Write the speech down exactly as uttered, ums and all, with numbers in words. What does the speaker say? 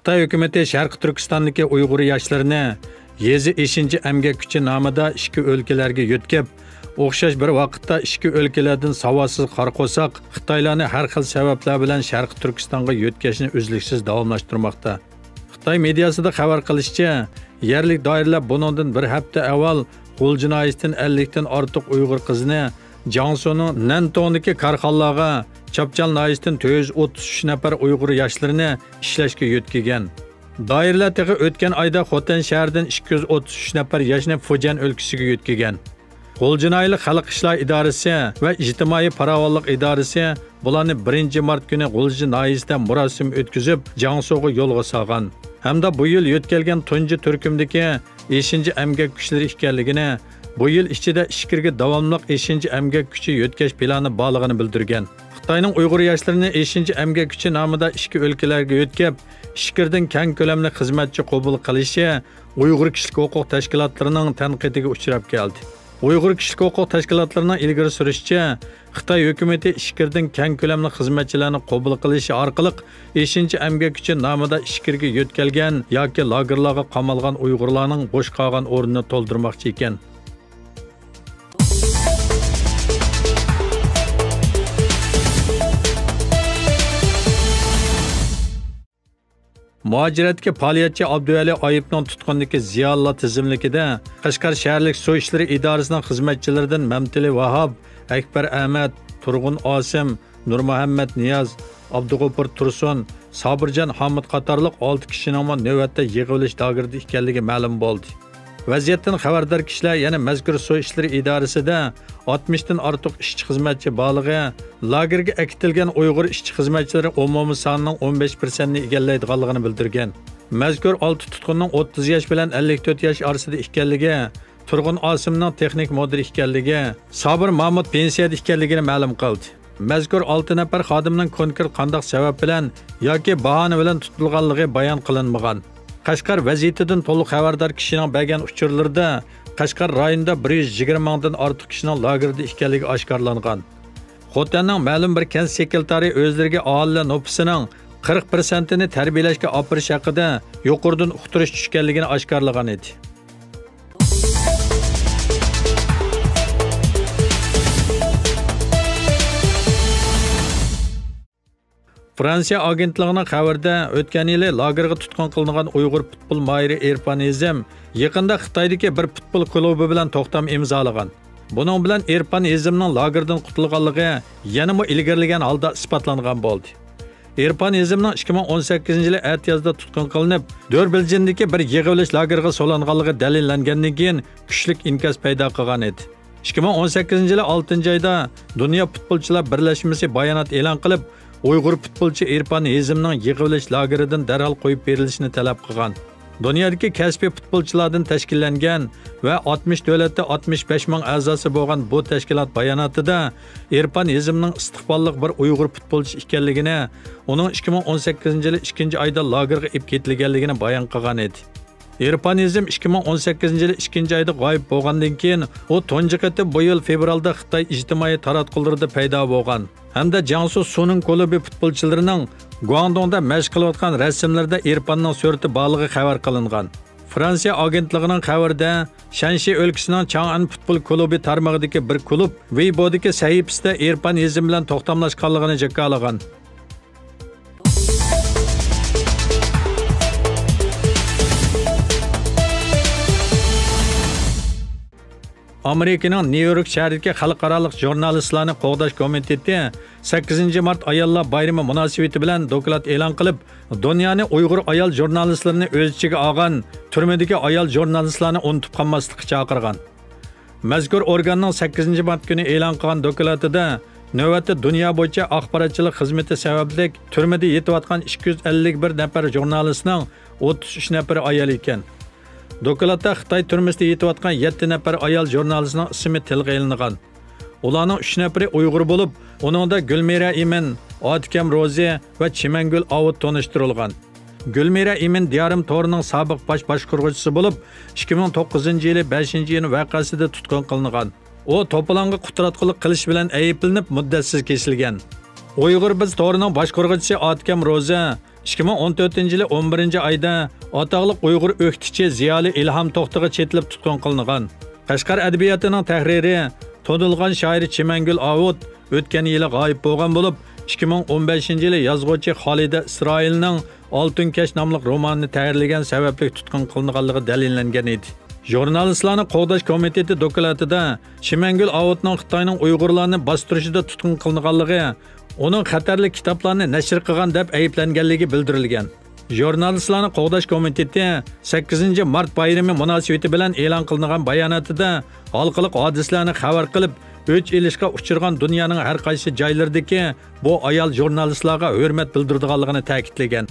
خىتاي ھۆكۈمىتى شەرقىي تۈركىستاندىكى ئۇيغۇر ياشلىرىنى يېزا ئېشىنچا ئەمگەك كۈچى نامىدا ئىككى ئۆلكىلەرگە يۆتكەپ، ئوخشاش بىر ۋاقىتتا ئىككى ئۆلكىلەردىن ساۋاتسىز قارا قورساق خىتايلارنى ھەر خىل سەۋەبلەر بىلەن شەرقىي تۈركىستانغا يۆتكەشنى ئۈزلۈكسىز داۋاملاشتۇرماقتا. خىتاي مېدىياسىدا خەۋەر قىلىشىچە، يەرلىك دائىرىلەر بۇنىڭدىن بىر ھەپتە ئاۋۋال غۇلجا ناھىيەسىدىن ئەللىكتىن ئارتۇق ئۇيغۇر قىزىنى جياڭسۇنىڭ نەنتوڭدىكى كارخانىلارغا، چاپچال ناھىيەسىدىن تۆت يۈز ئوتتۇز ئۈچ نەپەر ئۇيغۇر ياشلىرىنى ئىشلەشكە يۆتكىگەن. دائىرىلەر تېخى ئۆتكەن ئايدا خوتەن شەھىرىدىن ئىككى يۈز ئوتتۇز ئۈچ نەپەر ياشنى فۇجيەن ئۆلكىسىگە يۆتكىگەن. غۇلجا ناھىيەلىك خەلق ئىشلار ئىدارىسى ۋە ئىجتىمائىي پاراۋانلىق ئىدارىسى بۇلارنى بىرىنچى مارت كۈنى غۇلجا ناھىيەسىدە مۇراسىم ئۆتكۈزۈپ، جياڭسۇغا يولغا سالغان ھەمدە بۇ يىل يۆتكەلگەن تۇنجى تۈركۈمدىكى ئېشىنچا ئەمگەك كۈچلىرى ئىكەنلىكىنى، بۇ يىل ئىچىدە ئىچكىرىگە داۋاملىق ئېشىنچا ئەمگەك كۈچى يۆتكەش پىلانى بارلىقىنى بىلدۈرگەن. خىتاينىڭ ئۇيغۇر ياشلىرىنى ئېشىنچا ئەمگەك كۈچى نامىدا ئىككى ئۆلكىلەرگە يۆتكەپ، ئىچكىرىدىن كەڭ كۆلەملىك خىزمەتچى قوبۇل قىلىشى ئۇيغۇر كىشىلىك ھوقۇق تەشكىلاتلىرىنىڭ تەنقىدىگە ئۇچراپ كەلدى. ئۇيغۇر كىشىلىك ھوقۇق تەشكىلاتلىرىنىڭ ئىلگىرى سۈرۈشىچە، خىتاي ھۆكۈمىتى ئىچكىرىدىن كەڭ كۆلەملىك خىزمەتچىلەرنى قوبۇل قىلىش ئارقىلىق ئېشىنچا ئەمگەك كۈچى نامىدا ئىچكىرىگە يۆتكەلگەن ياكى لاگېرلارغا قامالغان ئۇيغۇرلارنىڭ بوش قالغان ئورنىنى تولدۇرماقچى ئىكەن. مۇھاجىرەتتىكى پائالىيەتچى ئابدۇۋەلى ئايۇپنىڭ تۇتقۇنىدىكى زىيالىيلار تىزىملىكىدە قەشقەر شەھەرلىك سۇ ئىشلىرى ئىدارىسىنىڭ خىزمەتچىلىرىدىن مەمتىلى ۋاھاب، ئەكبەر ئەمەت، تۇرغۇن ئاسىم، نۇرمۇھەممەت نىياز، ئابدۇغوپۇر تۇرسۇن، سابىرجان ھامۇت قاتارلىق ئالتە كىشىنىڭمۇ نۆۋەتتە يىغىۋېلىش لاگېرىدا ئىكەنلىكى مەلۇم بولدى. ۋەزىيەتتىن خەۋەردار كىشىلەر يەنە مەزكۇر سۇ ئىشلىرى ئىدارىسىدە ئاتمىشتىن ئارتۇق ئىشچى خىزمەتچى بارلىقى، لاگېرغا ئەكېتىلگەن ئۇيغۇر ئىشچى خىزمەتچىلىرى ئومۇمىي سانىنىڭ ئون بەش پىرسەنتنى ئىگىلەيدىغانلىقىنى بىلدۈرگەن. مەزكۇر ئالتە تۇتقۇننىڭ ئوتتۇز ياش بىلەن ئەللىك تۆت ياش ئارىسىدا ئىكەنلىكى، تۇرغۇن ئاسىمنىڭ تېخنىك مۇدىر ئىكەنلىكى، سابىر مامۇت پېنسىيەدە ئىكەنلىكىنى مەلۇم قىلدى. مەزكۇر ئالتە نەپەر خادىمنىڭ كونكرېت قانداق سەۋەب بىلەن ياكى باھانە بىلەن تۇتۇلغانلىقى بايان قىلىنمىغان. قەشقەر ۋەزىيىتىدىن تولۇق خەۋەردار كىشىنىڭ بەرگەن ئۇچۇرلىرىدا قەشقەر رايونىدا بىر يۈز يىگىرمە مىڭدىن ئارتۇق كىشىنىڭ لاگېردا ئىكەنلىكى ئاشكارىلانغان. خوتەننىڭ مەلۇم بىر كەنت سېكرېتارى ئۆزلىرىگە ئاھالىلەر نوپۇسىنىڭ قىرىق پىرسەنتىنى تەربىيەلەشكە ئاپىرىش ھەققىدە يۇقىرىدىن ئۇقتۇرۇش چۈشكەنلىكىنى ئاشكارىلىغان ئىدى. فرانسىيە ئاگېنتلىقىنىڭ خەۋىرىدە، ئۆتكەن يىلى لاگېرغا تۇتقۇن قىلىنغان ئۇيغۇر پۇتبول ماھىرى ئېرپان ھېزىم يېقىندا خىتايدىكى بىر پۇتبول كۇلۇبى بىلەن توختام ئىمزالىغان. بۇنىڭ بىلەن ئېرپان ھېزىمنىڭ لاگېردىن قۇتۇلغانلىقى يەنىمۇ ئىلگىرىلىگەن ھالدا ئىسپاتلانغان بولدى. ئېرپان ھېزىمنىڭ ئىككى مىڭ ئون سەككىزىنچى يىلى ئەتىيازدا تۇتقۇن قىلىنىپ، دۆربىلجىندىكى بىر يىغىۋېلىش لاگېرىغا سولانغانلىقى دەلىللەنگەندىن كېيىن، كۈچلۈك ئىنكاس پەيدا قىلغان ئىدى. ئىككى مىڭ ئون سەككىزىنچى يىلى ئالتىنچى ئايدا دۇنيا پۇتبولچىلار بىرلەشمىسى بايانات ئېلان قىلىپ، ئۇيغۇر پۇتبولچى ئېرپان ھېزىمنىڭ يىغىۋېلىش لاگېرىدىن دەرھال قويۇپ بېرىلىشىنى تەلەپ قىلغان. دۇنيادىكى كەسپىي پۇتبولچىلاردىن تەشكىللەنگەن ۋە ئاتمىش دۆلەتتە ئاتمىش بەش مىڭ ئەزاسى بولغان بۇ تەشكىلات باياناتىدا ئېرپان ھېزىمنىڭ ئىستىقباللىق بىر ئۇيغۇر پۇتبولچىسى ئىكەنلىكىنى، ئۇنىڭ ئىككى مىڭ ئون سەككىزىنچى يىلى ئىككىنچى ئايدا لاگېرغا ئېلىپ كېتىلگەنلىكىنى بايان قىلغان ئىدى. ئېرپان ھېزىم ئىككى مىڭ ئون سەككىزىنچى يىلى ئىككىنچى ئايدا غايىب بولغاندىن كېيىن، ئۇ تۇنجى قېتىم بۇ يىل فېۋرالدا خىتاي ئىجتىمائىي تاراتقۇلىرىدا پەيدا بولغان ھەمدە جياڭسۇ سۇنىڭ كۇلۇبى پۇتبولچىلىرىنىڭ گۇاڭدۇڭدا مەشىق قىلىۋاتقان رەسىملىرىدە ئېرپاننىڭ سۈرىتى بارلىقى خەۋەر قىلىنغان. فرانسىيە ئاگېنتلىقىنىڭ خەۋىرىدە، شەنشى ئۆلكىسىنىڭ چاڭئەن پۇتبول كۇلۇبى تارمىقىدىكى بىر كۇلۇب ۋېيبودىكى سەھىپىسىدە ئېرپان ھېزىم بىلەن توختاملاشقانلىقىنى جاكارلىغان. ئامېرىكىنىڭ نيۇ يورك شەھىرىدىكى خەلقئارالىق ژۇرنالىستلارنى قوغداش كومىتېتى سەككىزىنچى مارت ئاياللار بايرىمى مۇناسىۋىتى بىلەن دوكلات ئېلان قىلىپ، دۇنيانى ئۇيغۇر ئايال ژۇرنالىستلىرىنى ئۆز ئىچىگە ئالغان تۈرمىدىكى ئايال ژۇرنالىستلارنى ئۇنتۇپ قالماسلىققا چاقىرغان. مەزكۇر ئورگاننىڭ سەككىزىنچى مارت كۈنى ئېلان قىلغان دوكلاتىدا، نۆۋەتتە دۇنيا بويىچە ئاخباراتچىلىق خىزمىتى سەۋەبلىك تۈرمىدە يېتىۋاتقان ئىككى يۈز ئەللىك بىر نەپەر ژۇرنالىستنىڭ ئوتتۇز ئۈچ نەپىرى ئايال ئىكەن. دوكلاتتا خىتاي تۈرمىسىدە يېتىۋاتقان يەتتە نەپەر ئايال ژۇرنالىستنىڭ ئىسمى تىلغا ئېلىنغان. ئۇلارنىڭ ئۈچ نەپىرى ئۇيغۇر بولۇپ، ئۇنىڭدا گۈلمىرە ئىمىن، ئاتىكەم روزى ۋە چىمەنگۈل ئاۋۇت تونۇشتۇرۇلغان. گۈلمىرە ئىمىن دىيارىم تورىنىڭ سابىق باش باشقۇرغۇچىسى بولۇپ، ئىككى مىڭ توققۇزىنچى يىلى بەشىنچى ئىيۇن ۋەقەسىدە تۇتقۇن قىلىنغان. ئۇ توپىلاڭغا قۇتراتقۇلۇق قىلىش بىلەن ئەيىبلىنىپ، مۇددەتسىز كېسىلگەن. ئۇيغۇر بىز تورىنىڭ باشقۇرغۇچىسى ئاتىكەم روزى ئىككى مىڭ ئون تۆتىنچى يىلى ئون بىرىنچى ئايدا ئاتاقلىق ئۇيغۇر ئۆكتىچى زىيالىي ئىلھام توختىغا چېتىلىپ تۇتقۇن قىلىنغان. قەشقەر ئەدەبىياتىنىڭ تەھرىرى، تونۇلغان شائىر چىمەنگۈل ئاۋۇت ئۆتكەن يىلى غايىب بولغان بولۇپ، ئىككى مىڭ ئون بەشىنچى يىلى يازغۇچى خالىدە ئىسرائىلنىڭ ئالتۇن كەش ناملىق رومانىنى تەھرىرلىگەن سەۋەبلىك تۇتقۇن قىلىنغانلىقى دەلىللەنگەن ئىدى. ژۇرنالىستلارنى قوغداش كومىتېتى دوكلاتىدا چىمەنگۈل ئاۋۇتنىڭ خىتاينىڭ ئۇيغۇرلارنى باستۇرۇشىدا تۇتقۇن قىلىنغانلىقى، ئۇنىڭ خەتەرلىك كىتابلارنى نەشر قىلغان دەپ ئەيىبلەنگەنلىكى بىلدۈرۈلگەن. ژۇرنالىستلارنى قوغداش كومىتېتى سەككىزىنچى مارت بايرىمى مۇناسىۋىتى بىلەن ئېلان قىلىنغان باياناتىدا ھالقىلىق ھادىسىلەرنى خەۋەر قىلىپ، ئۆچ ئېلىشقا ئۇچرىغان دۇنيانىڭ ھەر قايسى جايلىرىدىكى بۇ ئايال ژۇرنالىستلارغا ھۆرمەت بىلدۈرىدىغانلىقىنى تەكىتلىگەن.